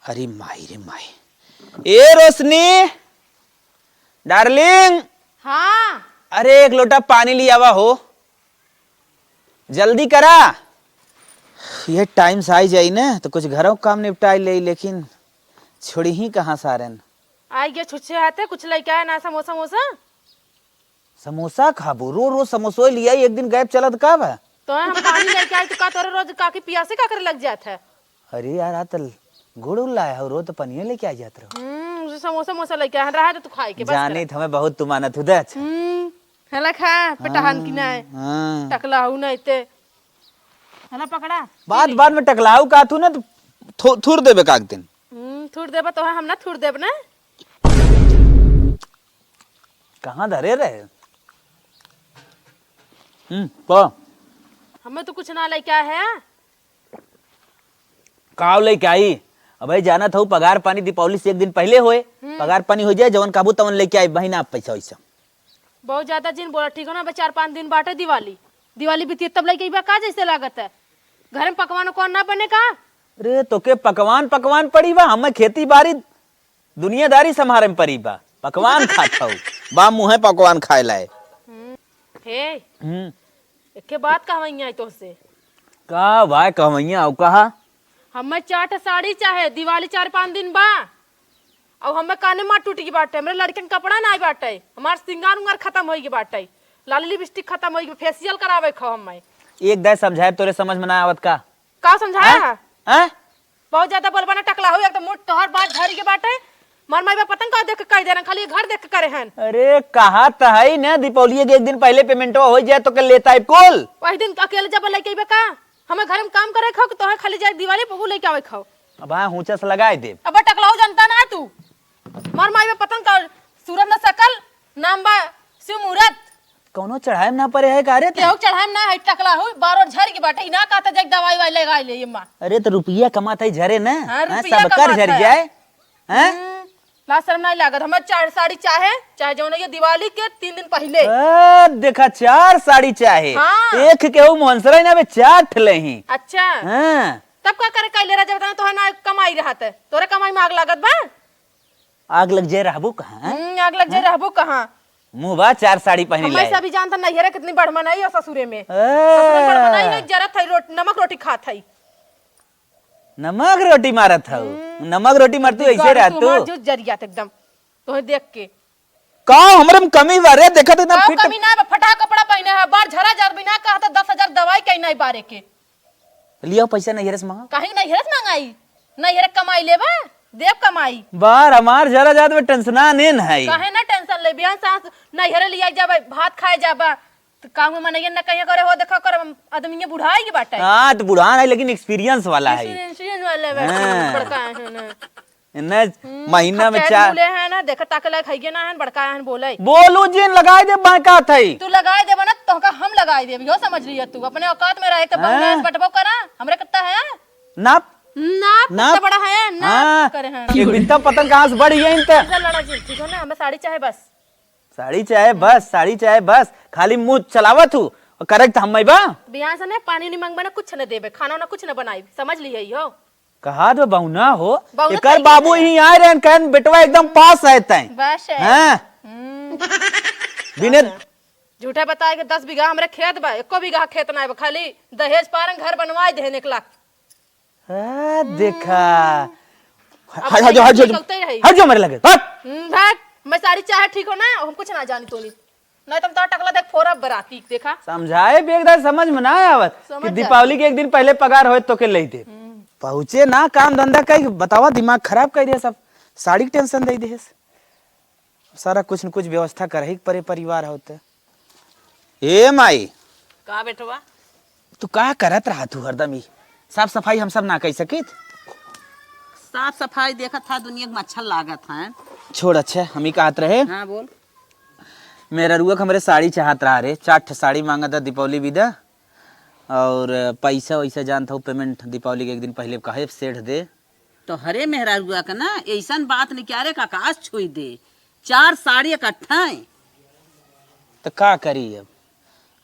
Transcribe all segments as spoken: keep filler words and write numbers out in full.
अरे माई रे माई। ए रोशनी, डार्लिंग। हाँ। अरे एक लोटा पानी ले आवा हो, जल्दी करा। ये टाइम से आई जाई ना तो कुछ घरों काम निपटाई ले, लेकिन छोड़ी ही कहाँ सारन। आई गया छुच्छे हाथे, कुछ लेके आया ना, समोसा वमोसा? समोसा खाबो? रो रोज समोसो लिया, एक दिन गैप चलत का बा? तो हम पानी लेके आई तो का तोरे रोज काकी पियासे का करे लग जात है? अरे यार, आ तल गुड़ उड़ लाया हो, रो तो पनिया लेके आ जात रहो। हम्म, उसे समोसा मोसा लेके आया, रहा दे तू खाए के, बस जानी करा। हमें बहुत तू मानत हो दे, अच्छा। हम्म, हला खा, पेटहान की ना है। हाँ। टकला हूँ ना इते। हला पकड़ा। बात, बाद में टकलाऊ का तू ना तो थु-, थुर देबे का एक दिन। हम्म, थुर देबे तो हम ना थुर देब ना। कहाँ धरे रहे? हम्म, पा। हमें तो कुछ ना लेके आया है। काव लेके आई? अबे जानत हऊ, पगार पानी दीपावली से एक दिन पहिले होए। हम्म। पगार पानी हो जाए, जवन कहबू तवन लेके आई, महीना आप पैसा वैसा। बहुत ज्यादा जिन बोला, ठीक हो ना? अबे चार पाँच दिन बाटे दिवाली, दिवाली बीती तब लेके अइबा का, जैसे लागत है घर में पकवान उकवान ना बने का? रे, तोके पकवान, पकवान पड़ी बा, हमें खेती बाड़ी दुनियादारी संभारे में परी बा, पकवान खात हऊ। बा मुँहे पकवान खाए लाए। हम्म, हे, हम्म। एके बात कहवैया है तोहसे। का भाई कहवैया, अउ कहा? हमें चार ठे साड़ी चाहे, दिवाली चार पाँच दिन बा। अउ हमें काने मार टूट गई बाटे, हमरे लड़कन के कपड़ा नाई बाटे, हमार सिंगार उंगार खत्म होई गई बाटे, लाली लिपस्टिक खत्म होई गई, फेशियल करावे खो हमें। एक दाई समझाए तोरे समझ में ना आवत का? का समझाया हैं? है? हैं? बहुत ज्यादा बोलबा ना टकला हो, एक तो मुंह तोहर बात झरी के बाटे। मर माई बा पतंग का देख के कह दे रहे, खाली घर देख के करे हन। अरे, कहा त है ना, दीपावली के एक दिन पहले पेमेंटवा हो जाए तो के लेता है कुल। वही दिन अकेले जब लेके अइबे का? हमें घर में काम करे खाओ कि तोहे खाली जाए दिवाली पे उ लेके आवे खाओ। अब हाँ, हुचस लगाए दे। अब टकला हो जनता ना तू। मर माई बा पतंग का सूरत न सकल, नाम बा शिव मूरत। कौनो चढ़ाए में ना परे है का रे ते? केहू चढ़ाए में ना है, टकला हो, बार ओर झर के बाटे, ई ना कहता जाके दवाई वाई लगा ले ये माँ। अरे तो रुपया कमात है झरे ना, हाँ, हैं, रुपया सबकर कमात झर है। जाए, हैं? हम्म, लाज शर्म नहीं लागत, हमें चार साड़ी चाहे, चाहे जौन ये दिवाली के तीन दिन पहले। आ, देखा, चार साड़ी चाहे, हाँ। एक केहू मोहनसराय ना बे, चार ठले ही। अच्छा। हाँ। तब का करे कैले रह जब तो है ना कमाई रहत है, तोरे कमाई में आग लागत बा? आग लग जाए रहबो कहाँ? हम्म, आग लग जाए हाँ? रहबो कहाँ? मुँह बा चार साड़ी पहनी हमें लाए। सभी जानता नैहरे कितनी बढ़मनाई और ससुरे में। ए। ससुरे में बढ़मनाई नहीं जरत है, रोट-, नमक रोटी खात है। नमक रोटी मारत हऊ। हम्म। नमक रोटी मारतू ऐसे बिगाड़ू रहतू। तू हमार जो जरिया त एकदम। तोहे देख के। का हमरे में कमी बा रे? देखत एकदम का फिट। कमी ना बा, फटा कपड़ा पहने है, बार झरा जात बिना कहा त दस हजार दवाई कहीं नहीं बारे के। लियाओ पैसा नैहरे से मांगा। काहे के नैहरे से मांगाई? नैहरे कमाई लेबा, देव कमाई। बार हमार झरा जात में टेंशना नेन है। काहे ना टेंशन ले? बिहान सास नैहरे लिया जाबा, भात खाए जाबा। त काम में मनैया न कहिया करे हो, देखा कर आदमी ये बुढ़ाई के बाटे। हाँ, तो बुढ़ान है लेकिन एक्सपीरियंस वाला है। एक्सपीरियंस वाला है, हाँ। बड़का है ना। इन्ने हम्म, महीना में खपचाई चार बोले है ना, देखा ताके लायक है ना है, बड़का है बोले। बोलू जिन लगाए दे बड़का थई। तू लगाए देबा ना, तोहका हम लगाए देब, यो समझ लिया तू। अपने औकात में रहे के हाँ। बंगला से बटबो करा, हमरे कितना है? नाप। नाप, नाप। कितना बड़ा है? नाप हाँ। करे हैं। एक बित्ता पतंग कहाँ से बढ़ गया इनते? इधर लड़ा जी, ठीक हो ना? हमें साड़ी चाहे बस। साड़ी चाहे बस, साड़ी चाहे बस, खाली मुंह चलावत हूँ। और करेक्ट हम बा। बिहान से ने पानी नहीं मंगबा ना, कुछ न देबे, खाना ना कुछ न बनाई, समझ लिया हो। कहा तो बहुना हो, बहुना एकर सही बाबू है। ही आए रहन, कहन बेटवा एकदम पास है तैं। बस है। हाँ। हम्म। बिने झूठा बताए के दस बीघा हमरे खेत बा, एको बीघा खेत ना बा, खाली दहेज पारन घर बनवाए देहन एक लाख। आ, देखा। अब हट, हट जाओ, हट जाओ, निकलते ही रही। हट जाओ मेरे लगे, हट। हम्म, भाग। मैं साड़ी चाहे ठीक हो ना, हम कुछ ना जानी तोनी। नहीं तुम तो टकला देख फोरा बराती, देखा। समझाए बेगदा समझ में ना आवत समझ कि जा। दीपावली के एक दिन पहले पगार होए तो के ले दे। हम्म। पहुँचे ना, काम धंधा कई बतावा, दिमाग खराब कर दिया सब। साड़ी के टेंशन दे दे। सारा कुछ न कुछ व्यवस्था करही के परे परिवार होते। ए माई, का बेटवा? तू का करत रहा तू हरदम ई? साफ सफाई हम सब ना कर सकित? साफ सफाई देखत था, दुनिया के मच्छर लागत है। छोड़, अच्छा, हम ही कहत रहे। हाँ, बोल। मेहररुआ के हमरे साड़ी चाहत रहा रे, चार ठे साड़ी मांगत था दीपावली बिदा, और पैसा वैसा जानत हो, पेमेंट दीपावली के एक दिन पहले कहे सेठ दे। तोहरे मेहरारुआ के ना ऐसन बात नहीं क्या रे, आकाश छुई दे। चार साड़ी इकट्ठा है। तो का करी अब?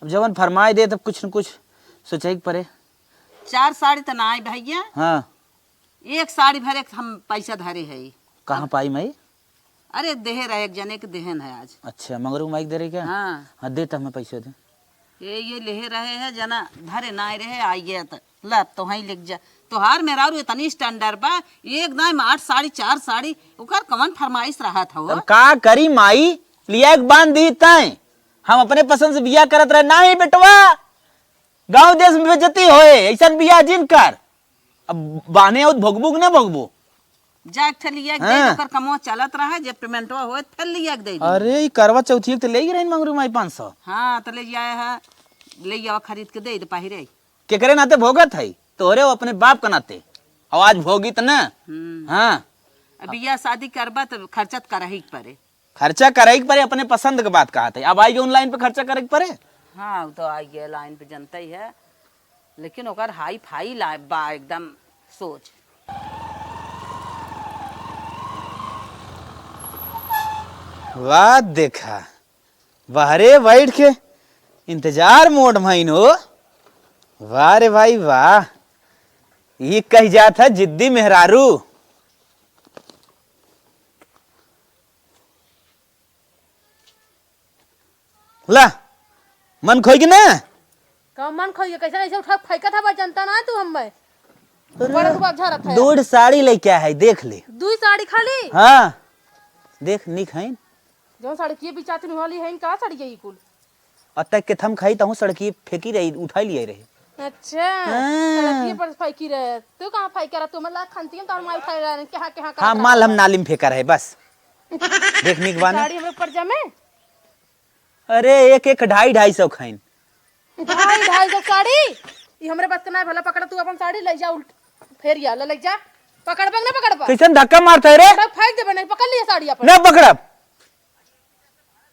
अब जवन फरमाए दे तब कुछ न कुछ सोचे के पड़े। चार साड़ी तो ना आई भैया। हाँ। एक साड़ी भरे के हम पैसा धरे है। कहाँ पाई माई? अरे, देहे रहे, एक जने के देहन है आज। अच्छा, मंगरू माई के दे रही क्या? हाँ। हाँ, दे त हमें पैसा दे। ये, ये लेहे रहे है जना, धरे नाय रहे, आइए त ला, तोहई लेके जा। तोहार मेहरारू इतनी standard बा, एक दाई में आठ साड़ी, चार साड़ी, ओकर कवन फरमाइश रहत हौ? तब का करी माई, लिया के बांध दी तैं। हम अपने पसंद से बियाह करत रहे, नाही बेटवा, गाँव देश में बेइज्जती होए, ऐसन बियाह जिन कर। अब बाने आउत भोगबू कि ना भोगबू? जा एक ठे लिया के दे दे, हाँ। ओकर कमवा चलत रहे, जब पेमेंटवा होए, त फिर लिया के दे दे। अरे, ई करवा चौथिया के त ले ही रही मंगरू माई पाँच सौ। हाँ, त ले जाए है, ले जावा खरीद के दे दे पहिरे। केकरे नाते भोगत है? तोहरे, वो अपने बाप के नाते। और आज भोगी त ना। हम्म। हाँ। अब बियाह शादी करबा त खर्चा त करही के परे। खर्चा करे के परे, अपने पसंद के बात कहत है। अब आई गए online पे खर्चा करे के परे। हाँ, वो तो आई गए line पे, जनता ही है, लेकिन ओकर हाई फाई ला-, बा एकदम सोच। वाह, देखा, बहरे बैठ के इंतजार मोड माइन हो। वाह रे भाई, वाह, ये कही जात है जिद्दी मेहरारू। ला, मन खोई के ना? का मन खोई के? कैसे, कैसे उठा फेंकत हवा, जनता ना तू हम्मे। अरे, बड़ा दुआ झरत है। दो साड़ी लेके आया है, देख ले। दो साड़ी खाली? हाँ, देख, निक है। जौन साड़ी के बिचातिन वाली है, का साड़ी है ई कुल? अतक के थम खाई, तहूँ सड़की फेंकी रही, उठाई लिया रहे। अच्छा, हाँ। सड़की पर फेंकी रहे। तू कहाँ फेंक रहा? तू मतलब खंतियन तोर माल उठाई रहे, कहाँ, कहाँ, हाँ, कहाँ माल हम रहा? नाली में फेंका रहे, बस। देख निक बाना। साड़ी हमरे ऊपर जमे? अरे, एक, एक ढाई, ढाई सौ खाइन। ढाई, ढाई सौ साड़ी? ई हमरे बस के ना है, भला पकड़ा तू अपन साड़ी, ले जा उल्ट, फेर या, ले, ले जा। पकड़बा कि ना पकड़बा? कैसन धक्का मारता है रे? पकड़ा, फेंक देबे, नहीं पकड़ लिया साड़ी अपन। ना पकड़ब।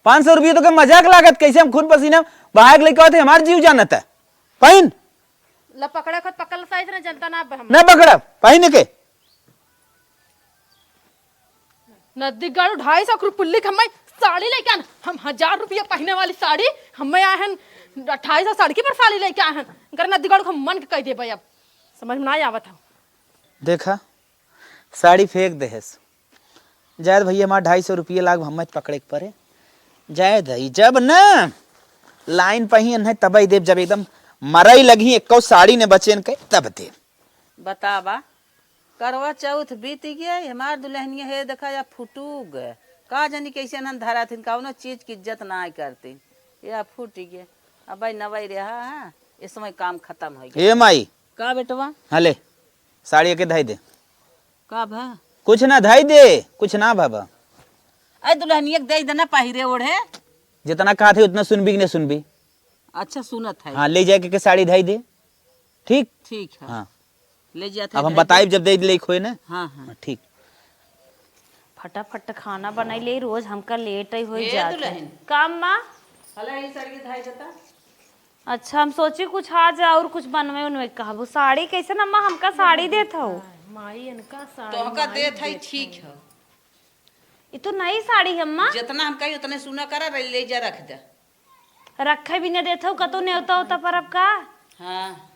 पाँच सौ रुपये तो के मजाक लागत, कैसे हम खून पसीना बहाए के लेके आते, हमार जीव जानत है। पहिन। ला पकड़ा खुद पकड़ साइज ना जनता ना अब हम। ना पकड़ब, पहिन के। नदी गाड़ू ढाई सौ के रुपये के हमें साड़ी लेके आन, हम हजार रुपया पहिने वाली साड़ी, हमें आए हन अट्ठाईस सौ सड़की पर साड़ी लेके आए हन। कर नदी गाड़ू हम मन के कह देबे अब, समझ में ना आवत है। देखा, साड़ी फेंक देहेस। जाए दे भैया, हमार ढाई सौ रुपये लाग, हमें पकड़े के परे। जाए दे, जब न line पे ही अन्हे तबई देब, जब एकदम मरई लगी, एको साड़ी ने बचेन के, तब देब। बतावा, करवा चौथ बीत गया, हमार दुल्हनिया हे देखा या फुटू गए। का जानी कैसे नन धरा थिन, कौनो चीज की इज्जत ना करती। या फूट गए। अब भाई नवाई रहा है, इस समय काम खत्म हो गया। ए माई। का बेटवा? हाँ ले, साड़ी के धई दे। का भा? कुछ ना, धई दे, कुछ ना भा बा। अरे दुल्हनिया के दे देना पहिरे ओढ़े। जितना कहा थे उतना सुनबी कि नहीं सुनबी? अच्छा सुनत है। हाँ, ले जाके के साड़ी धई दे। ठीक? ठीक है। हाँ। ले जात है, अब हम धई दे। बताइब जब दे ले खोए ना। हाँ, हाँ। हाँ, ठीक। फटाफट खाना बनाई ले, रोज हमका late ही हो ए जात है। दुल्हन। का अम्मा? हला ई साड़ी के धई देता। अच्छा, हम सोची कुछ आज और कुछ बनवे उनवे कहबू। साड़ी कैसे न अम्मा, हमका साड़ी देत हो? माई इनका साड़ी तोहका माई देत है, देत ठीक है। है। ई तो नई साड़ी है अम्मा। जितना हम कही उतने सुना करा, ले जा रख दे। रखे भी न देत हो, कतो नेवता होता परब का? हाँ।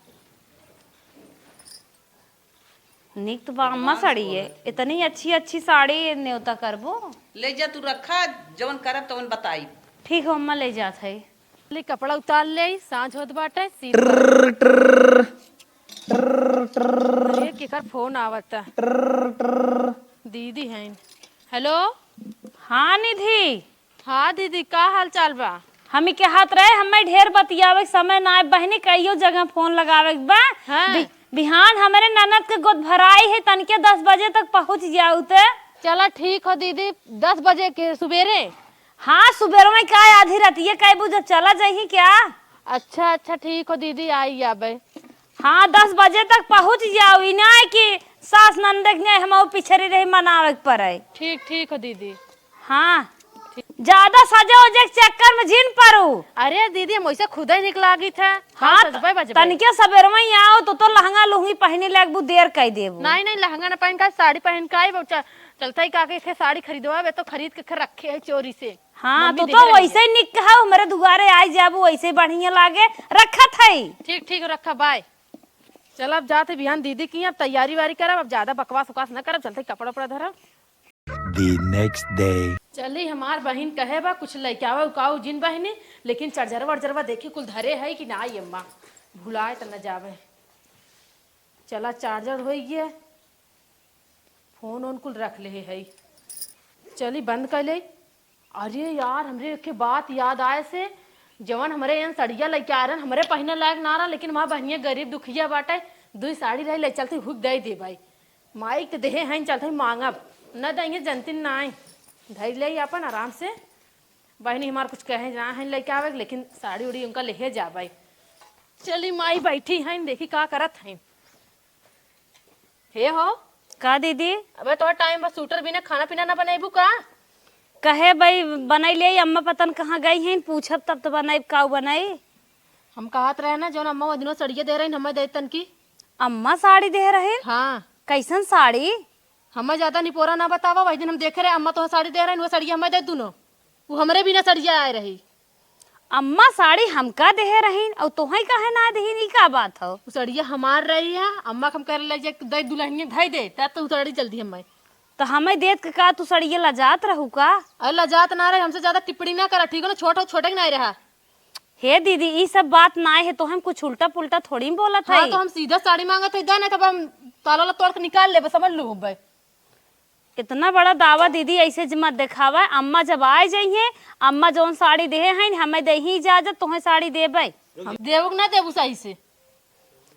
निक तो बा अम्मा साड़ी है, इतनी अच्छी अच्छी साड़ी नेवता करबो। ले जा तू रखा, जवन करब तवन बताई। ठीक हो अम्मा, ले जात है। ले कपड़ा उतार ले, साँझ होत बाटे, सीत बाटे। अरे, केकर फोन आवता? दीदी हैं। हेलो। हाँ निधि। हाँ दीदी, का हाल चाल बा? हम ई कहत रहे, हमें ढेर बतियावे के समय ना आए बहिनी, कइयो जगह फोन लगावे के बा। हाँ। बि-, बिहान हमरे ननद के गोद भराई है, तनके दस बजे तक पहुँच जाऊ ते। चला ठीक हो दीदी, दस बजे के सुबेरे। हाँ, सुबेरे में का आधी रातिये कहबू जब चला जाही क्या? अच्छा, अच्छा, ठीक हो दीदी, आई जाबे। हाँ, दस बजे तक पहुँच जाओ, ई ना है कि सास नंदे के नहीं हम पिछड़ी रही मनावे के पड़े। ठीक, ठीक हो दीदी। हाँ, ज्यादा सजे ओजे के चक्कर में जिन पड़ू। अरे दीदी, हम वैसे खुदे निक लागित है। हाँ, हम सजबे बजबे। तनिके सबेर में ही आओ तो, तो लहंगा लुंगी पहने लगबू, देर कई देबू। नहीं, नहीं, लहंगा ना पहन का, साड़ी पहन का आई, चलता ही का के साड़ी खरीदवा, वे तो खरीद के रखे है चोरी से। हाँ, मम्मी तो, देखे तो रही वैसे है। ही निक कहा, हमरे दुआरे आई जाबू, वैसे ही बढ़िया लागे। रखत है। ठीक, ठीक, रखा, बाय। चल, अब जाते बिहान दीदी की, अब तैयारी वारी करब, अब ज्यादा बकवास उकवास न करब, चलते कपड़ा उपड़ा धरब। The next day. चली, हमार बहिन कहे बा कुछ लइके आवे उकाऊ जिन बहिनी, लेकिन चार्जरवा वर्जरवा देखी कुल धरे है कि ना, ये अम्मा भुलाए त न जावे। चला, चार्जर होइ गया, फोन ओन कुल रख ले है। चली, बंद कर ले। अरे यार, हमरे एक बात याद आए से, जवन हमरे यहाँ सड़िया लइके आ रहन, हमरे पहिने लायक ना रहा, लेकिन हमार बहिनिया गरीब दुखिया बाटे, दुई साड़ी रही, ले चलते हुक दे दे भाई। माई के देहे हैं, चलते मांगब, न देंगे जनतिन नाई। धर ले अपन आराम से, बहिनी हमार कुछ कहे ना है लइके आवे, लेकिन साड़ी उड़ी उनका लेहे जा भाई। चली, माई बैठी हैं, देखी का करत हैं। हे हो। का दीदी? अबे तोहर टाइम बस सूटर बिना खाना पीना ना बनैबू का? कहे भाई, बनाई ले, अम्मा पता न कहाँ गई हैं, पूछब तब तो बनाई, काऊ बनाई। हम कहत रहे ना, जौन अम्मा वो दिनों सड़िया दे रही, हमें दे तन की। अम्मा साड़ी दे रहे? हाँ। कैसन साड़ी? हमें ज्यादा निपोरा ना बतावा, वही दिन हम देखे रहे अम्मा तोहर साड़ी दे रही, वो सड़िया हमें दे दुनो। वो हमरे बिना सड़िया आए रही। अम्मा साड़ी हमका देहे रहीन, अउ तोहई काहे ना देहीन, ई का बात हो? उ सड़िया हमार रही है, अम्मा के हम करे ले जे दे दुल्हनिया धई दे, तब तो उ साड़ी जल्दी हमें। तो हमें देत के का तू सड़िया लजात रहू का? अरे लजात ना रहे, हमसे ज्यादा टिप्पणी ना करा, ठीक हो ना? छोट हो, छोटे के ना रहा। हे दीदी, ई सब बात ना है, तो हम कुछ उल्टा पुल्टा थोड़ी बोलत हाँ, है। तो हम सीधा साड़ी मांगत है, दे, नहीं तो हम ताला वाला तोड़ के निकाल लेबे, समझ लू भाई। इतना बड़ा दावा दीदी ऐसे ज-, मत देखावा। अम्मा जब आए जइहें, अम्मा जौन साड़ी देहे हैं, हमें देही इजाजत, तोहें साड़ी देबै। हम देबू कि ना देबू सही से?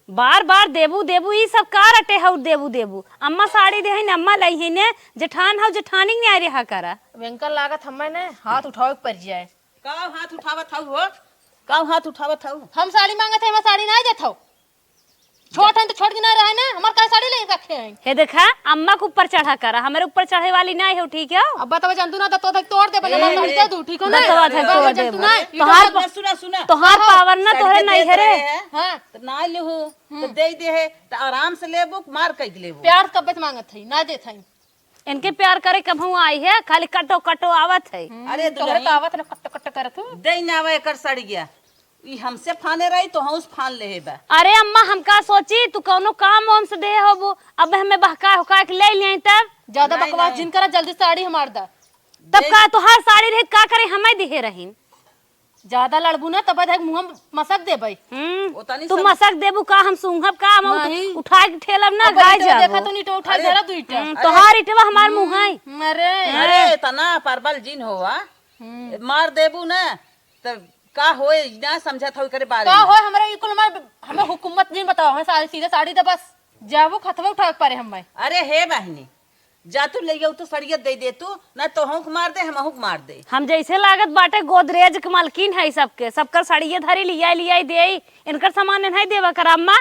बार बार देबू देबू, ई सब का रटे हऊ देबू देबू? अम्मा साड़ी देहे न, अम्मा लइहे ने, जेठान हऊ, जेठानी के न्याय रहा करा। अब इनका लागत हमें ने हाथ उठावे के पड़ जाए। का हाथ उठावत हऊ हो? का हाथ उठावत हऊ? हम साड़ी मांगत है, हमें साड़ी नहीं देत हऊ। छोट हैं तो छोट के ना रहे ना, हमार काहे साड़ी ले रखे हैं? हे देखा, अम्मा के ऊपर चढ़ा करा, हमारे ऊपर चढ़े वाली नहीं हो, ठीक है? अब बतवा जानतू ना, दतवा धक तोड़ दे, बने ए, मार ए, दे तू, ठीक हो ना? दतवा धक बतवा तोड़ जानतू दे। ना, ई तोहार तो प-, सुना, सुना। तोहार हाँ, पावर ना साड़ी तोहरे के नहीं देत है रे। रहे हैं, हाँ। तो ना लेहू, तो हम्म। दे दे है, तो आराम से लेबू, मार कह लेबू। प्यार कब्बे से मांगत है, ना देत है। इनके प्यार करे कबहू आई है, खाली कटो कटो आवत है। हम्म, अरे तोहरे दुल्हन, का आवत न कट कट करत हूँ। दे ना आवे एकर सड़िया। ई हमसे फाने रही तो हम उस फान लेहे बा। अरे अम्मा, हम का सोची, तू कौनो काम वाम से देहे होबू, अब हमें बहका हुका के ले लियाई तब। ज्यादा नहीं, बकवास नहीं। जिन करा, जल्दी साड़ी हमार दा। तब दे। का तोहार साड़ी रही, का करे, हमें दिहे रहीन। ज्यादा लड़बू ना, तब देख मुँह में मसक देबै। हम्म, ओतनी तू सब मसक देबू का, हम सूंघब का, हम उठ-, नहीं। उठा के ठेलब ना, अब गाय इटवा जाबो। देखा तो ईटवा उठा अरे। धरा दू ईटा। हम्म, अरे। तोहार इटवा हमार मुँह है। हम्म, अरे। अरे, इतना परबल जिन होवा, हम्म। मार देबू ना, त का होए, ना समझत हो एकरे बारे का में। होए, हमरा ई कुल हमार, हमें हुकूमत जिन बताओ, हमें साड़ी, सीधा साड़ी दे बस, जाबू खतवा उठा के पारे हमें। अरे हे बहिनी, जा तू ले जाऊ तो सड़िया दे दे तू, ना तोहूँ के मार दे, हमहूँ के मार दे। हम जैसे लागत बाटे गोदरेज के मालकिन है सबके, सबकर सड़िया धरी लियाई लियाई देई, इनकर सामान नहीं देवा कर अम्मा।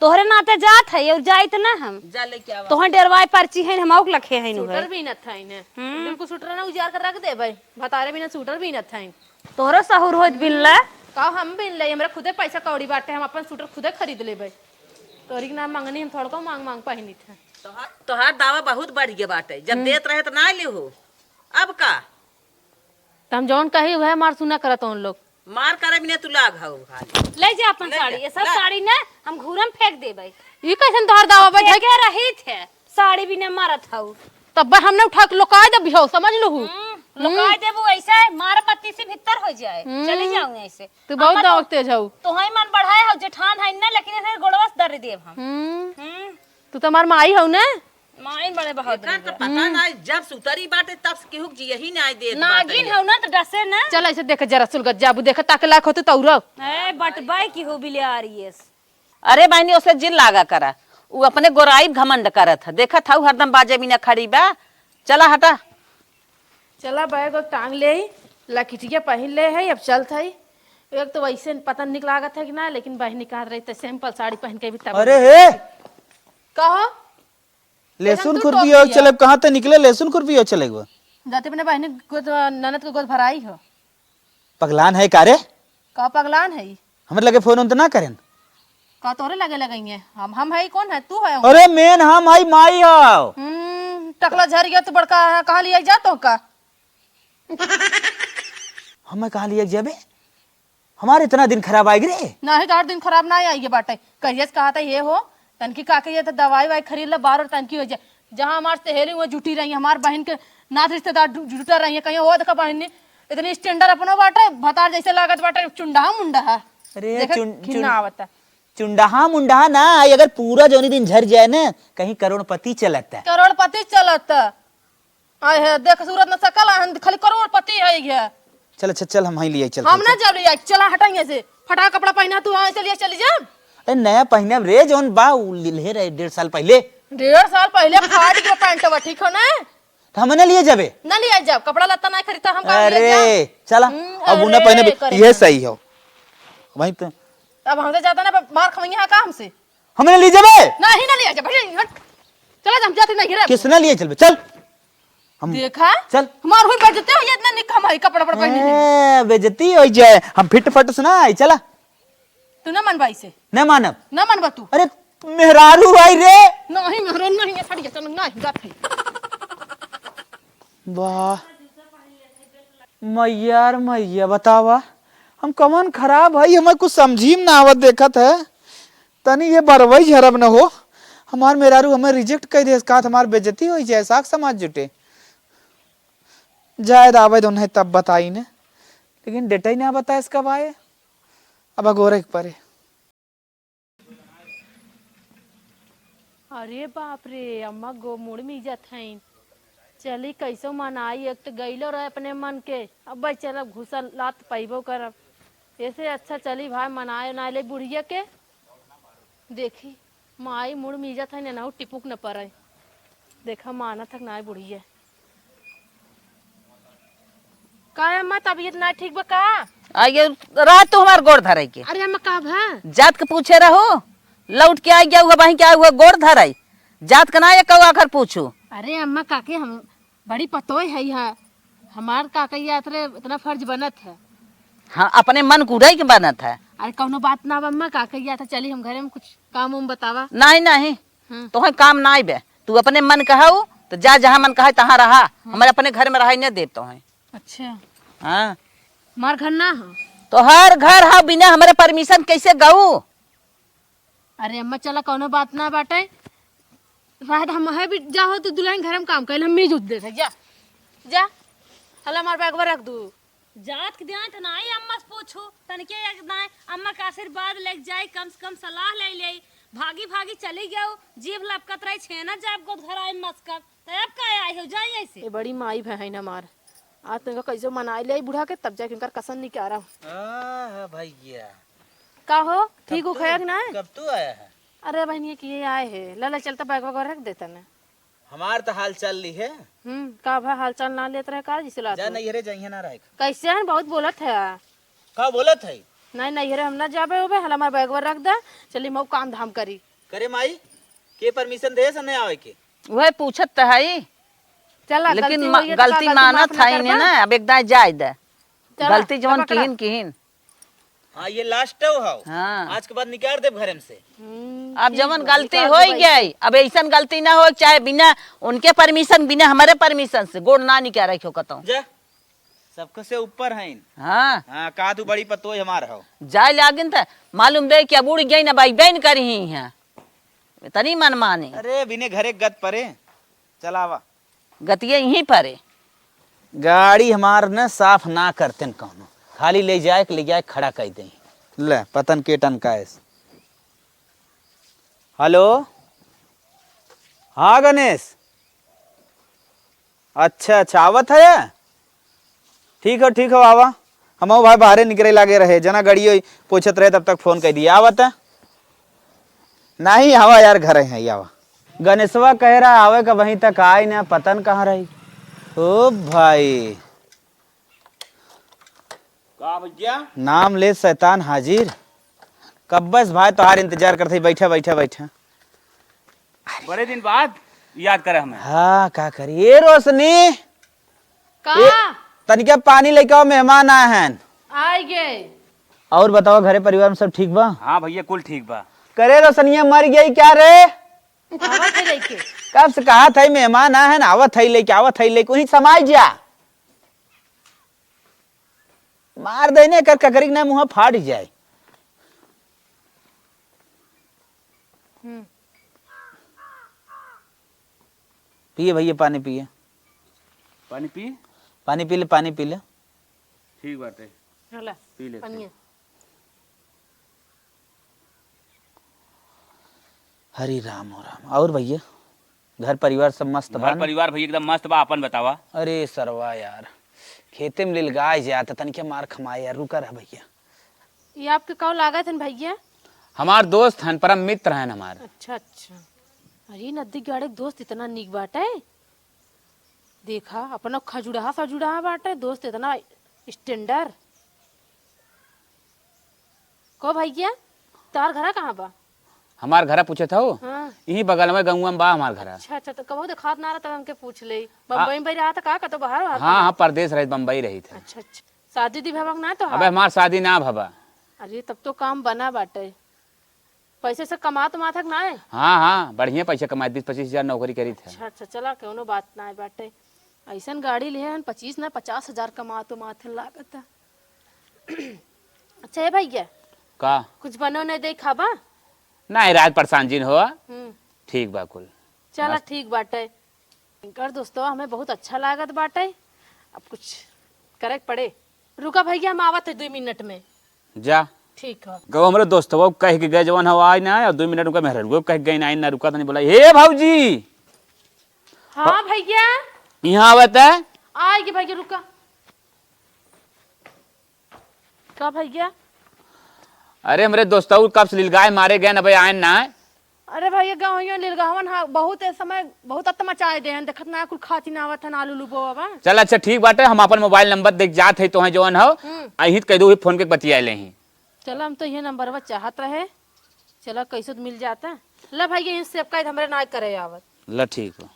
तोहरे नाते जात है और जाइत ना हम। जा लेके आवा। तोहर डेरवाए पर्ची है, हम आउक लखे है नु है। सूटर बीनत है ने। हम्म। बिल्कुल सूटर ना उजार कर रख देबै। भतारे बिना सूटर बीनत है। तोहरो सहूर होइत बिनला। का हम बिन ले, हमरा खुदे पैसा कौड़ी बाटे, हम अपन सूटर खुदे खरीद लेबै। तोरी के नाम मंगनी हम थोड़को मांग मांग पहिनित है। तोहार, तोहार दावा बहुत बढ़ गया बाटे। जब हम्म। देत रहे त ना लेहो। अब का? त हम जौन कही उहे मार सुना करत उन लोग। मार करे बिना तू लाग हऊ खाली। ले जा अपन ले साड़ी, जा, ये सब ला। साड़ी ना हम घूरम फेंक देबै। ई कैसन तोहार दावा बा? फेंके रही थे, साड़ी बिना मारत हऊ। तब बा हमने उठा के लोकाय देबी हो, समझ लू हू? हम्म, लोकाय देबू ऐसे, मार पत्ती से भीतर हो जाए, हम्म। चली जाऊँ ऐसे। तू बहुत अम्मा तो, दावत तेज हऊ। तोहई मन बढ़ाए हऊ, जेठान है ना, लेकिन इन्हें गोड़वा से दर्द देब हम। हम्म। हम्म। तू तो हमार माई हऊ ना? माई बड़े बहुत एकर तो बढ़िया। पता हम्म। ना, जब सुतरी बाटे तब से केहू के जियही ना आए देत बाटे। नागिन हऊ ना तो डसे ना। चल ऐसे देख जरा सुलगत जाबू, देख ताके लायक होतू तौरो। ए, बटबाई की हो बिलियारियस। अरे बहिनी, ओसे जिन लागा करा, उ अपने गोराई घमंड करत ह। देखत हऊ हरदम बाजे बिना खड़ी बा। चला हटा। चला बैग वैग टांग ले, लकिटिया पहिन ले है, अब चलत है। एक तो वैसे पता निक लागत है कि ना, लेकिन बहिनी कहत रही तो simple साड़ी पहन के भी तब अरे हे! कहो। लहसुन एकदम खुरपी टोपी और है। चले, कहाँ ते निकले लहसुन खुरपी और चले गो? जाते अपने बहिनी गोद, ननद के गोद भराई हो। पगलान है का रे? का पगलान है? हमरे लगे फोन उन तो ना करेन। का तोरे लगे लगेंगे? हम, हम है कौन है? तू है। अरे मेन हम है, माई हो। हम्म, टकला झर गया तो बड़का है, कहाँ लिया जा तो का? हमें कहाँ लिया जाबे? हमार इतना दिन खराब आइग रे? नाही, तोहार दिन खराब नाही आइगे बाटे। कहिए से कहा था ये हो, तनकी काके ये तो दवाई वाई खरीद ले, बार और तनकी हो जाए। जहाँ हमार सहेली हुआ जुटी रही, हमार बहन के नात रिश्तेदार जु-, जुटा रही है, कहीं हो देखा बहन ने इतनी standard अपनो बाटे, भतार जैसे लागत बाटे चुंडहा मुंडहा। अरे देखा, चुन-, घिन्ना चुन-, आवता। चुंडहा मुंडहा ना आई, अगर पूरा जौनी दिन झर जाए ना, कहीं करोड़पति चलत। करोड़पति चलत। आय है, देख सूरत न सकल, आ, हम खाली करोड़पति है ये। चल, अच्छा, चल, हम ही ले आई, चल, हम चल, ना चल। जब ले आई, चला हटाइए से। फटा कपड़ा पहना तू, हाँ, चलिए, चली जा। अरे नया पहनब रे, जौन बा, उ लिल्हे रहे डेढ़ साल पहले। डेढ़ साल पहले फाट गया पैंटवा, ठीक हो ना? तो हमें ना लिए जाबे? ना लिए जाब, कपड़ा लत्ता ना खरीदता, हम का लिए अरे, जाब? चला, हम्म, अब उ ना अरे, पहनबे, करे ये ना। सही हो। वहीं तो। अब हमसे ज्यादा ना मार खवइया है का हमसे? हमें ना लिए जाबे? नहीं, ना लिए जाब, भैया, हट। चला जा, हम जाते नहीं रे। किसने लिए चलबे? चल। हम देखा? चल। हमार हुई बेइज्जती हो, ये इतना निक हम है, कपड़ा, कपड़ा पहने हैं। ए, बेइज्जती हो जाए, हम फिट फट सुना है, चला। तू ना मनबा इसे। ना मानब। ना मनबा तू। अरे, मेहरारू आई रे। नहीं, मेहरारू नहीं है, सड़िया, चल, नहीं, जात है। वाह। मैया रे मैया, बतावा, हम कवन खराब है, हमें कुछ समझी में ना आवत देखत है। तनी ये बरवई झरब न हो, हमार मेहरारू हमें reject कर दे, का हमार बेइज्जती हो जाए, साग समाज जुटे। जाए द आवे दो नहीं तब बताई ने, लेकिन डेट ही ना बताए इसका बाए, अब अगोरे के परे। अरे बाप रे, अम्मा गो मुड़ मीजत हईन। चली कैसो मनाई, एक तो गइलो रहे अपने मन के, अब भाई चल अब घुसा लात पइबो करब। ऐसे अच्छा चली भाई मनाए उनाए ले बुढ़िया के। देखी माई मुड़ मीजत है, ननहु टिपुक न पड़े। देखा मानत हक नाई बुढ़िया। का अम्मा, तबीयत ना ठीक बा का? आगे रह तू हमार गोड़ धरे के। अरे अम्मा, का भा? जात के पूछे रहो, लौट के आ गया हुआ, वहीं क्या हुआ, गोड़ धराई। जात के ना ये कहू आखिर पूछू। अरे अम्मा, काके हम बड़ी पतोय है यहाँ, हमार का कहिया तरे इतना फर्ज बनत है। हाँ, अपने मन कुड़ाई के बनत है। अरे कौनो बात ना बा अम्मा, का कहिया था, चली हम घरे में कुछ काम उम बतावा। नहीं, नहीं, हाँ। तोहे काम नाई बे, तू अपने मन कहऊ तो जा, जहाँ मन कहे तहाँ रहा, हाँ। हमारे अपने घर में रहाई नहीं देब तोहे। अच्छा। हाँ। हमार घर ना हो। तोहार घर है, बिना हमारे permission कैसे गऊ? अरे अम्मा चला कौनो बात ना बाटे, रात हम है भी जाहो तो दुल्हन घर में काम कैल हम मीज उठ देते, जा, जा, हला हमार बैगवा रख दू। जात के दिया तो नाई अम्मा से पूछू, तनके एक नाई अम्मा का आशीर्वाद लेके जाई, कम से कम सलाह ले ले। भागी भागी चली गयो, जीभ लपकत रही, छेना जाब गोद घर आई मस्कत, तो अब का आई हो जाई ऐसे। ये बड़ी माई बहन हमार, आज तनका कैसे मनाई ले बूढ़ा के, तब जाके उनकर कसन निकारा। आह भैया। का हो, ठीक हो खया कि ना? कब तू आया है? अरे बहनिया कि ये आए है, ला ला चलता बैग वगैरह रख देता ना। हमार तो हाल चाल ली है। हम्म, का भा हाल चाल ना लेत रहे का जिसे लात जा हो? नैहरे जाइए ना रहे। कैसे हैं, बहुत बोलत है। का बोलत है? नहीं, नैहरे हम ना जाबे होबे, हल हमार बैगवा रख दे, चली मऊ काम धाम करी। करे माई, के permission दे से नहीं आवे के? वह पूछत तो है, चला, लेकिन गलती मा-, होइए तो का गलती गलती मानत माफ ना है करबा? ना, अब एक दाएं जाए दे। चला, गलती जवन पकड़ा। किहिन, किहिन। हाँ, ये last हो, हो। हाँ। आज के बाद निकाल देब घरे में से। हम्म, अब ठीक जवन बा, गलती निकाल हो देब। गई, अब ऐसन गलती ना हो, चाहे बिना उनके permission, बिना हमारे permission से गोड़ ना निकाल रखियो कतौ। जा, सबके से ऊपर हईन। हाँ। हाँ, का तू बड़ी पतोय हमार हो। जाए लागिन त मालूम बे कि अब उड़ गई ना, भाई बहन करी ही हैं। इतनी मन मानी। अरे, बिने घरे गत परे। चलावा। गतिये यहीं परे। गाड़ी हमार न साफ ना करते न कौनो, खाली ले जाए के, ले जाए के खड़ा कर दे। ले, पतन के टन का है। हेलो, हाँ गणेश, अच्छा, अच्छा, आवत है? ठीक हो, ठीक हो, आवा। हमहू भाई बाहरे निकरे लागे रहे, जना गड़ियो पोछत रहे, तब तक फोन कर दिया। आवत है? नहीं, आवा यार, घरे हैं, आवा। गणेशवा कह रहा आवे का, वहीं तक आए ना, पता न कहाँ रही। ओ भाई। का भैया? नाम ले शैतान हाजिर। कब्बे से भाई तोहार इंतजार करत हई, बैठा, बैठा, बैठा। बड़े दिन बाद याद करे हमें। हाँ, का करी? ए रोशनी, का? ए, तनिका पानी लेके आओ, मेहमान आए हैं। आइ गए। और बताओ, घरे परिवार में सब ठीक बा? हाँ भैया, कुल ठीक बा। करे रोशनिया मर गई क्या रे? आवत है लेके। कब से कहा था, मेहमान आए हैं, आवत है लेके, आवत है लेके, वहीं समाई जा। मार देने कर ककरी के ना मुँह फाट जाए। हम्म। पिए भैया, पानी पिए। पानी पी? पानी पी ले, पानी पी ले। ठीक बाटे। हला, पी ले। पनिया। हरे राम हो राम। और भैया, घर परिवार सब मस्त बा घर न? परिवार भैया एकदम मस्त बा, आपन बतावा। अरे सरवा यार, खेते में लिलगाय जात, तनिके मार खमाए यार, रुका रह भैया। ये आपके कौ लागत हन भैया? हमार दोस्त हन, परम मित्र हन हमार। अच्छा, अच्छा। अरे नदी गाड़े के दोस्त इतना नीक बाटे। देखा, अपना खजुड़हा सजुड़हा बाटे, दोस्त इतना standard। को भैया, तोहार घरा कहाँ बा? हमार घरा पूछत हौ? हाँ। यहीं बगल में गौवा में बा हमार घरा। अच्छा, अच्छा, तो कबहू देखात ना रहा, तब हमके पूछ ले। आ- बम्बई में रहा था का, कतो बाहर रहा था? हाँ, हाँ, परदेस रहित, बम्बई रहित है। अच्छा, अच्छा। शादी दी भवा के ना तो अबे, हमार शादी ना भवा। अरे, तब तो काम बना बाटे। पैसे से कमात उमात है कि ना है? हाँ, हाँ, बढ़िया पैसा कमाए, बीस पच्चीस हजार नौकरी करी था। अच्छा, अच्छा, चला, कौनो बात ना है बाटे। ऐसन गाड़ी लिहे हन, पच्चीस ना, पचास हजार कमात उमात है लागत है। अच्छा, ए भैया। का? कुछ बनो नहीं दे खाबा? ना, राज परेशान जिन हो। हम्म। ठीक बा कुल। चला, मस्त। ठीक बाटे। इनकर दोस्तवा हमें बहुत अच्छा लागत बाटे। अब कुछ करे के पड़े। रुका भैया, हम आवत है दुई मिनट में। जा। ठीक है। गो हमरे दोस्तवा कह के गए जवन हवा आई ना, और दुई मिनट उनका मेहररुआ कह के गए ना, आई ना, रुका तनी बोला, "हे भौजी।" हाँ भैया। यहाँ आवत है। आएगी भैया, रुका। का भैया? अरे हमरे दोस्तऊ कब से लिलगाय मारे गए न, अबे आयन ना। अरे भैया, गाँव यो लिलगावन हा, बहुत ए समय बहुत अत्त मचाए दे हन, देखत ना कुल खाती ना आवत हन, आलू लुबो बाबा। चल अच्छा ठीक बाटे, हम अपन मोबाइल नंबर देख जात है तोहे जवन हो, हम्म। अहित कह दो फोन के बतिया ले ही। चल हम तो ये नंबरवा चाहत रहे, चला कैसे तो मिल जाता। ला भैया, ये सेव का हमरे ना करे आवत। ला ठीक हो।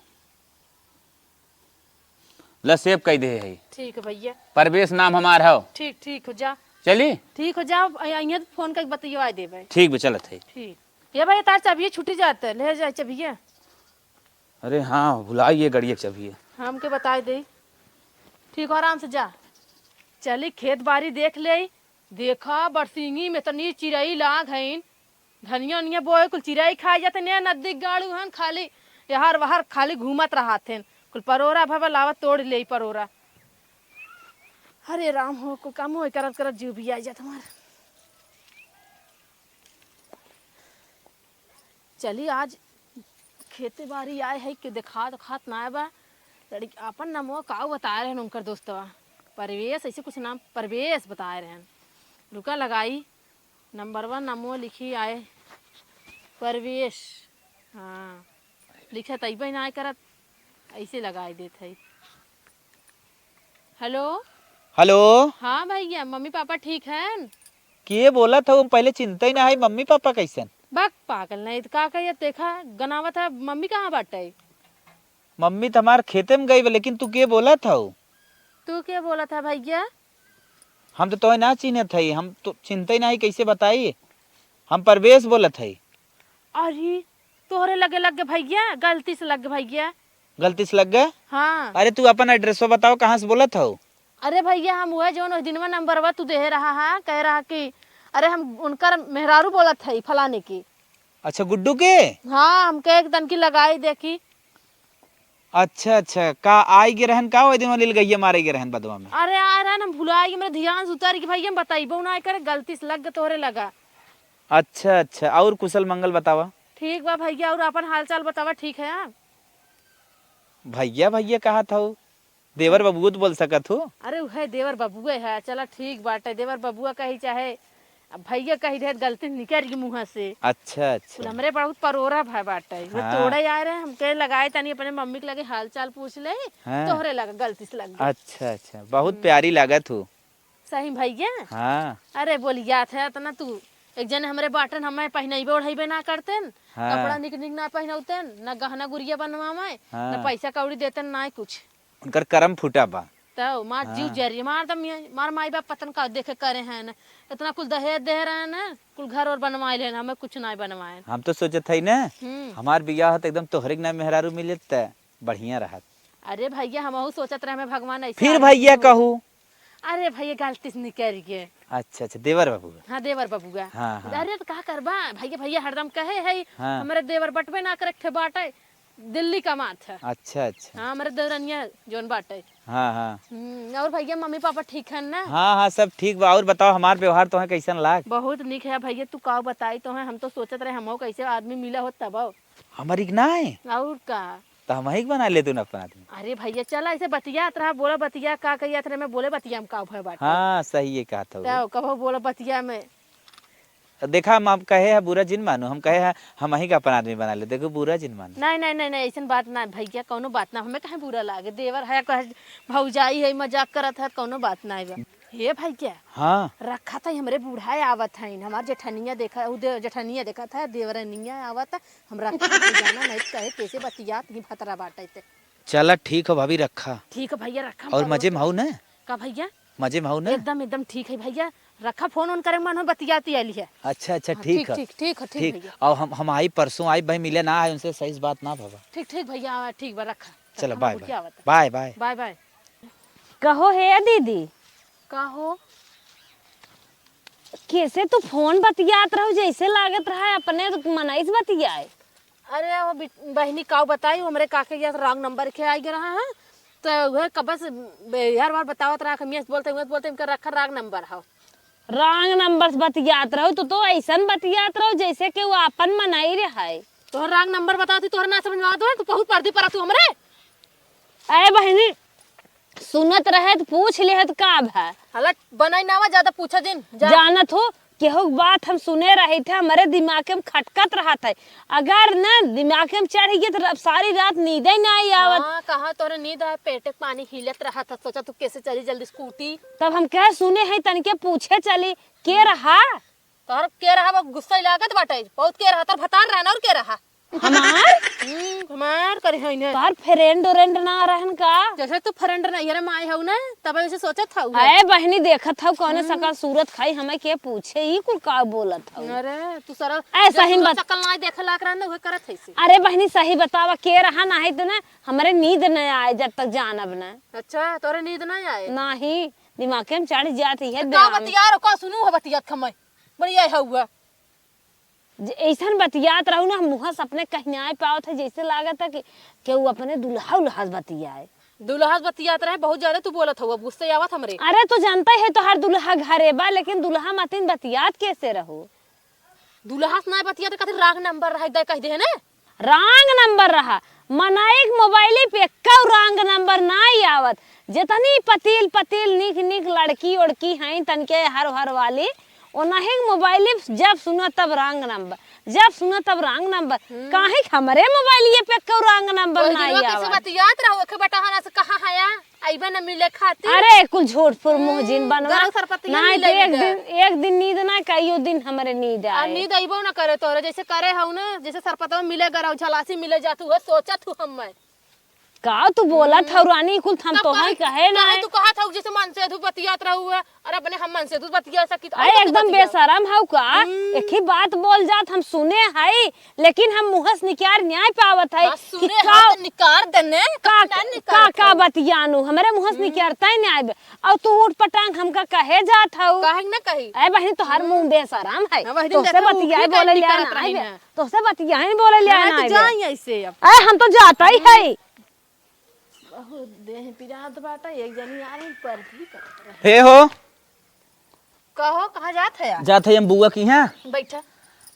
ल सेव कई दे है। ठीक है भैया। परवेश नाम हमार हौ। ठीक, ठीक हो जा। चली? ठीक हो जा, अ-, अइहें तो फोन करके बतिया देबे। ठीक बे, चलत है। ठीक। ये भैया, तार चाबिये छूटी जात है, ले जाए चाबिये। अरे हाँ, भुला ये गड़िया के चाबिये। हमके बताए दे। ठीक हो, आराम से जा। चली खेत बारी देख ले। देखा, बरसिंगी में तनी चिरई लाग हईन। धनिया उनिया बोए कुल चिरई खाए जाते ने, नद्दी गाड़ू हन, खाली यहर वहर खाली घूमत रहत हन। कुल परोरा भवा लावत तोड़ ले परोरा। अरे राम हो, कुल काम होए करत करत जीव भी आ जात हमार। चली आज खेते बारी आए है, के देखात देखात ना बा। लड़की अपन नमो काऊ बताए रहन उनकर दोस्तवा, परवेश, ऐसे कुछ नाम परवेश बताए रहन। रुका लगाई, नंबरवा नमो लिखी आए, परवेश। हाँ, लिखत अइबे ना करत, ऐसे लगाई देत है। हेलो। हेलो। हाँ भैया, मम्मी पापा ठीक हन? के बोलत हौ? पहले चिन्हत ही ना है, मम्मी पापा कैसन? बक पागल नहीं तो का कहिए, देखा गनावत है, मम्मी कहाँ बाटे? मम्मी तो हमार खेते में गई बा, लेकिन तू के बोलत हौ? तू के बोलत है भैया? हम तो तोहे ना चिन्हत है, हम तो चिन्हत ही ना है, कैसे बताई? हम परवेश बोलत है। अरे, तोहरे लगे लग गए भैया, गलती से लग गए भैया। गलती से लग गए? हाँ। अरे, तू अपन एड्रेसवा बताओ, कहाँ से बोलत हौ? अरे भैया, हम उहे जौन ओह दिनवा नंबरवा तू देहे रहा हा, कहे रहा कि अरे, हम उनकर मेहरारू बोलत हई फलाने की। अच्छा, गुड्डू के? हाँ, हम कहे एक तनकी लगाई देखी। अच्छा, अच्छा, का आई गे रहन का, ओह दिन लिलगइया मारे गे रहन बदवा में? अरे, आए रहन, हम भुला गए, मेरे ध्यान से उतर गई भैया, हम बताइबो ना करे, गलती से लग गए, तोहरे लगा। अच्छा, अच्छा, और कुशल मंगल बतावा। ठीक बा भैया, और अपन हालचाल बतावा, ठीक है आप? भैया, भैया कहत हौ, देवर बबुओ तो बोल सकत हो। अरे, उहे देवर बबुए है, चला ठीक बाटे, देवर बबुआ कही चाहे अब भैया कही रहे, गलती निकल गई मुँह से। अच्छा, अच्छा। कुल हमरे बहुत परोरा भाई बाटे, वो हाँ। तोड़े आए रहे, हमके लगाए तनी अपने मम्मी के लगे हालचाल पूछ ले, हाँ। तोहरे लगा गलती से लग गई। अच्छा, अच्छा, बहुत हम्म। प्यारी लागत हो। सही भैया? हाँ। अरे बोलियात है इतना तू। एक जने हमरे बाटन, हमें पहिनइबे ओढ़इबे ना करतेन, हाँ। कपड़ा निक निक ना पहिनौतेन, ना गहना गुरिया बनवावे, हाँ। ना पैसा कौड़ी देतेन, ना कुछ। उनकर करम फूटा बा। तो मार जीव हाँ। जरी, मार दम ये, मार माई बाप पतन का देखे करे हैं ना, इतना कुल दहेज दे रहे हैं ना, कुल घर और बनवाए लेन, हमें कुछ ना बनवाए। हम तो सोचत हई ना, हम्म। हमार बियाह होत एकदम तोहरे के ना मेहरारू मिलत त बढ़िया रहत। अरे भैया, हमहू सोचत रहे, हमें भगवान ऐसे फिर आदमी भैया हो। कहू। अरे भइया, गलती से निकरि गए। अच्छा, अच्छा, देवर बबुआ। हाँ, देवर बबुआ। हाँ, हाँ। अरे, त का करबा भइया, भइया हरदम कहे है, हाँ। हमरे देवर बटबे ना करे, एक ठे बाटे, दिल्ली कमात है। अच्छा, अच्छा। हाँ, हमरे देवरनिया जौन बाटे। हाँ, हाँ। हम्म, और भइया, मम्मी पापा ठीक है ना? हाँ, हाँ, सब ठीक बा। और बताओ, हमार व्यवहार तोहे कैसन लाग? बहुत निक है भइया, तू का बताई तोहे, हम तो सोचत रहे, हमहू कैसे आदमी मिला होत तब। हमरी के ना है? और का? त हमही के बना लेतू ना अपना आदमी। अरे भइया, चला ऐसे बतियात रहा, बोला बतिया, का कही अथरे में बोले बतिया में का भय बाटे। हाँ, सही है कहत हऊ। तब कबो बोला बतिया में। देखा, हम, हम कहे है बुरा जिन मानू, हम कहे है हमही के अपन आदमी बना ले, देखो बुरा जिन मानू। नहीं, नहीं, नहीं, नहीं, ऐसन बात ना भइया, कौनो बात ना, हमें काहे बुरा लागे, देवर है, कहे भौजाई है, मजाक करत है, कौनो बात ना बा। हे भइया, हाँ। रखा था, हमरे बूढ़ा आवत हईन, हमार जेठनिया देखा, उ दे-, जेठनिया देखा था, देवरनिया आवत, हम रखा था, जाना नहीं कहे कैसे बतियात ही भतरा बाटे ते। चला ठीक हो भाभी, रखा। ठीक है भइया, रखा, हम और कबो मजे में हऊ ना? का भइया? मजे में हऊ ना? एकदम, एकदम ठीक है भइया, रखा, फोन ओन करे मन हो, बतियाती आली है। अच्छा, अच्छा, हाँ, ठीक ठीक, है। ठीक, ठीक है, ठीक ठीक। भइया। और हम, हम आई परसों आई भाई मिले ना आए उनसे, सही से बात ना भवा। ठीक, ठीक भइया, ठीक बा, रखा। चलो, रखा, बाय, बाय। क्या बात है? Bye, bye. Bye, bye. कहो हे दीदी। का हो? कैसे तू फोन बतियात रहो, जैसे लागत रहा है अपने मनई से बतियाए। अरे वो बिट-, बहिनी का बताई, वो हमरे काके के यहाँ wrong number के आई रहा है, तो वह कब से बे-, हर बार बतावत रहा, हम ये बोलते, वो बोलते, इनका रखा wrong number है। Wrong number से बतियात रहो, तू तो ऐसन बतियात रहो जैसे कि वो अपन मनई रहे। तोहर wrong number बतावत ही, तोहर ना समझ में आवत हो, तू बहुत पर्दी पर तू हमरे। अरे बहिनी, सुनत रहे त पूछ लिहे त का भा? हला बनाई ना आवा, ज्यादा पूछा जिन, जा। जानत हो, केहू के बात हम सुने रही थे, हमरे दिमाग में खटकत रहत है। अगर न दिमाग में चढ़ गई त र-, सारी रात नींदे ना आई आवत। हाँ, कहाँ तोरे नींद आए, पेटे के पानी हिलत रहत है, सोचा तू कैसे चली जल्दी स्कूटी। तब हम कहे सुने हैं, तनिके पूछे चली, के रहा? तोहर के रहा, वो गुस्सा ही लागत बाटे। बहुत के रहा, तोर भतार रहा ना, और के रहा? हमार? हम्म, हमार करे है ना। तोहर friend उरेंड ना रहन का? जैसे तू friend ना, ये रे माई हऊ ना, तब ऐसे सोचत हऊ। अरे बहिनी, देखत हऊ कौने हम्म। सकल सूरत खाई, हमें के पूछे, ई कुल का बोलत हऊ? अरे, तू सारा ऐसा ही जब बत- सकल ना देखे लाग रहा ना, उहे करत है इसे। अरे बहिनी, सही बतावा, के रहा ना है तो ना, हमरे नींद न आए जब तक जानब ना। अच्छा, तोरे नींद ना आए? नाही, दिमाग में चढ़ जाती है तो का ब्याह में। बतिया रहो, का सुनू हो बतियात खमय? बढ़िया है हुआ। जे ऐसन बतियात रहू ना, हम मुँह से अपने कहीं आए पावत है, जैसे लागत है कि केहू अपने दुल्हा उल्हा से बतियाए। दुल्हा से बतियात रहे, बहुत ज्यादा तू बोलत हऊ, अब गुस्से आवत हमरे। अरे, तू जानते है तोहार दुल्हा घरे बा, लेकिन दुल्हा मतिन बतियात कैसे रहू? दुल्हा से ना बतियात, खातिर wrong number रहे, दे कह दे है ना? Wrong number रहा। मनई के मोबाइल पे एक्कौ wrong number नाई आवत। जितनी पतील पतील निक निक लड़की उड़की हैं तनके हर हर वाली, ओनही के मोबाइल पे जब सुनो तब wrong number, जब सुनो तब wrong number। हम्म। काहे कि हमरे मोबाइल पे एक्कौ wrong number ओही नाई दिनवा कैसे आवत। बतियात रहो, एक बटहना से कहाँ है या? अइबे न मिले खातिर। अरे, कुल झूठ फूल मुँह जिन हम्म, बनवा। गरम सरपतिया नाहीं मिले तो एक मिले। दिन, एक दिन नींद ना, कइयो दिन हमरे नींद आ आए। नींद अइबो न करे तोरे, जैसे करे हऊ न, जैसे सरपतवा मिले गरौ, झलासी मिले जात हऊ, सोचत हऊ हम्मे। का तू बोलत हम्म। हऊ रानी, कुल हम तब तोहई काहे, कहे ना काहे है। तू कहत हऊ, जैसे मनसेधू बतियात रहू है, अरे अपने हम मनसेधू बतिया सकी, अरे और एकदम बतिया। बेशरम हऊ का? हम्म। एक ही बात बोल जात, हम सुने हई, लेकिन हम मुँह से निकार न्याय पावत है हाँ, कि सुने का, हाँ, तो निकार देने, का, ना निकार का, का पाऊ। बतियानू, हमरे मुँह से हम्म। निकारता ही न्याय बे। और तू ऊट पटांग हमका कहे जात हऊ। काहे न कही? ए बहिनी, तोहार हम्म। मुँह बेशरम है। हाँ, वही दिन तोसे देखा, बतियाए ऊँखी बोले टाइप लिया निकारत ना रही आइबे। ना। तोसे बतियाए बोले लिया हाँ, ना तो आइबे। जाई ऐसे अब। ए, हम तो जाता ही हम्म। है। बहुत देह पिरात बाटा, एक जनी आ रही, पर भी करत रहे। हे हो। कहो, कहाँ जात है यार? जात है हम बुआ की यहाँ। बैठा।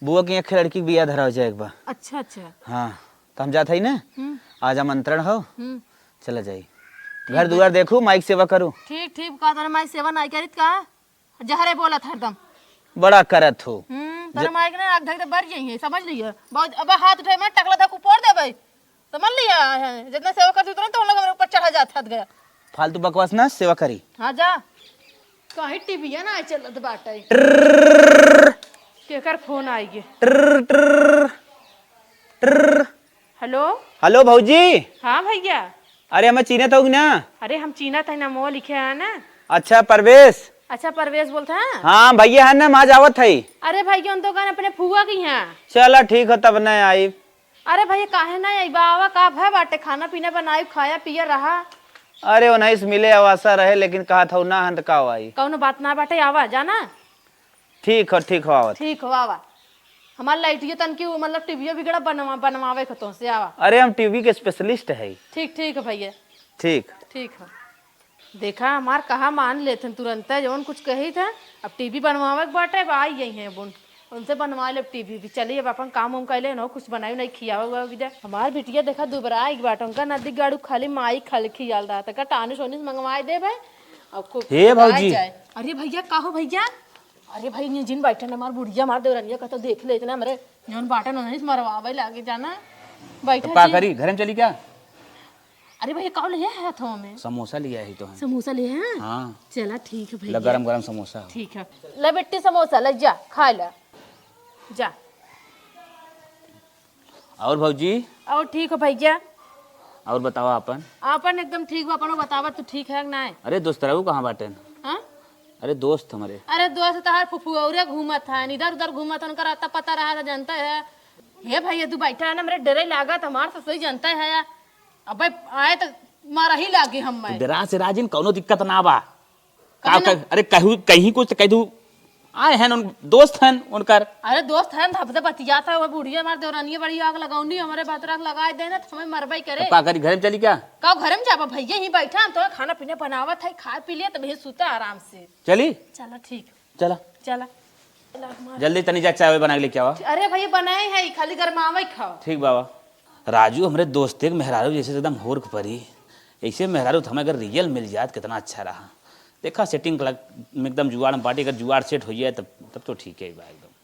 बुआ की यहाँ एक लड़की के बियाह धरावे जाए के बा। अच्छा, अच्छा। हाँ, तो हम जात है ना। हम्म। आज आमंत्रण हो, हम्म। चला जाई। ठीक घर बा। दुआर देखू, माई के सेवा करू। ठीक, ठीक, का तोरे माई सेवा नाई करित का? जहरे बोलत हरदम। बड़ा करत हो। हम्म, तोरे ज- माई के ना आग धक दे बर जाई है, समझ लियो। बहुत, अब हाथ उठाए में टकला धक ऊपर देबे। समझ लिया है, जितना सेवा करती उतना तो हम लोग हमरे ऊपर चढ़ा जात हत गया। फालतू बकवास ना, सेवा करी। हाँ जा। कहीं टीवीया ना चलत बाटे। ट्रर्र। केकर फोन आई गे? ट्रर्र, ट्रर्र, ट्रर्र। हेलो। हेलो भौजी। हाँ भैया। अरे हमें चीन्हत हो कि ना? अरे हम चीन्हत है ना, मोह लिखे है ना। अच्छा परवेश। अच्छा परवेश बोलत है? हाँ भैया है ना, हम आज आवत है। अरे भैया उन तो कहन अपने फुआ की यहाँ। चला ठीक हो तब न आई। अरे भैया, काहे ना अइबा? आवा, का भय बाटे? खाना पीना बनाई, खाया पिया रहा। अरे, उन्हीं से मिले आवा आसा रहे, लेकिन कहत हऊ ना हन त का आई? कौनो बात ना बाटे, आवा, जाना। ठीक हो, ठीक हो, आवत। ठीक हो, आवा। हमार लाइटियो तन की, मतलब, टीवीओ बिगड़ा बनवा-, बनवावे के तोहसे, आवा। अरे, हम टीवी के specialist है। ठीक, ठीक है भैया। ठीक। ठीक है। देखा, हमार कहा मान लेत हन तुरंत, जवन कुछ कही था, अब टीवी बनवावे के बाटे, अब आई गई हैं बुन। उनसे बनवा लेब टीवी भी। चली, अब अपन काम उम कैले न, कुछ बनाई नहीं, खियावे उआवे भी दे। हमार बिटिया देखा दुबराई बाटे, उनका नदी गाड़ू खाली माई खाली खियाल रहा था, का टानिस ओनिस मंगवाए देबे। अब खूब हे भौजी। जाए। अरे भैया, का हो भैया? अरे भाई, ये जिन बैठे न, हमार बुढ़िया, हमार देवरनिया का तो देख ले, इतना हमरे जौन बाटे न, नहीं मरवावे लागे, जाना। बैठे तो का जी। करी, घर में चली क्या? अरे भैया, का ले है हाथों में? समोसा लिया है तो है। समोसा ले है? हाँ। चला, ठीक है भैया। गरम गरम समोसा हो। ठीक है। ले बिट्टी समोसा, ले जा, खा ले। जा। और भौजी? और ठीक हो भैया? और बतावा अपन। अपन एकदम ठीक बा, अपनो बतावा, तू ठीक है कि नाय? अरे दोस्त रहू कहाँ बाटेन? हाँ? अरे दोस्त हमरे। अरे दोस्त तहार फुफुआ घूमत है, इधर उधर घूमत है, उनका रास्ता पता रहा था, जानता है। हे भैया, तू बैठा है ना, मेरे डरे लागत, हमार से सही जानता है। अबे आए तो मारा ही लागे हम तू मैं। डरा से राजिन, कौनो दिक्कत ना बा। का कहे ना? कह-, अरे कहू, कहीं कुछ तो कह दू, आए हैं उन, दोस्त हैं उनकर। अरे दोस्त हैं, हमसे बतियात है, वो बुढ़िया हमार देवरानिया बड़ी आग लगाउनी, हमारे बात रात लगाए देना, तो हमें मरबई करे। तो का करी, घर में चली क्या? का घर में जाबा भैया, यहीं बैठा हम, तो खाना पीना बनावत है, खा पी लिया, तब यहीं सुता आराम से। चली? चला ठीक। चला। चला। जल्दी तनी जा, चाय बना के लेके आवा। अरे भैया, बनाए है, खाली गरमावे खाओ। ठीक बाबा। राजू, हमरे दोस्ते के मेहरारू जैसे एकदम होरख परी, ऐसे मेहरारू तो हमें अगर रियल मिल जात, कितना अच्छा रहा। देखा, सेटिंग लग-, एकदम जुगाड़ में बाटी, अगर जुगाड़ सेट हो जाए, तब, तब तो ठीक है बा एकदम।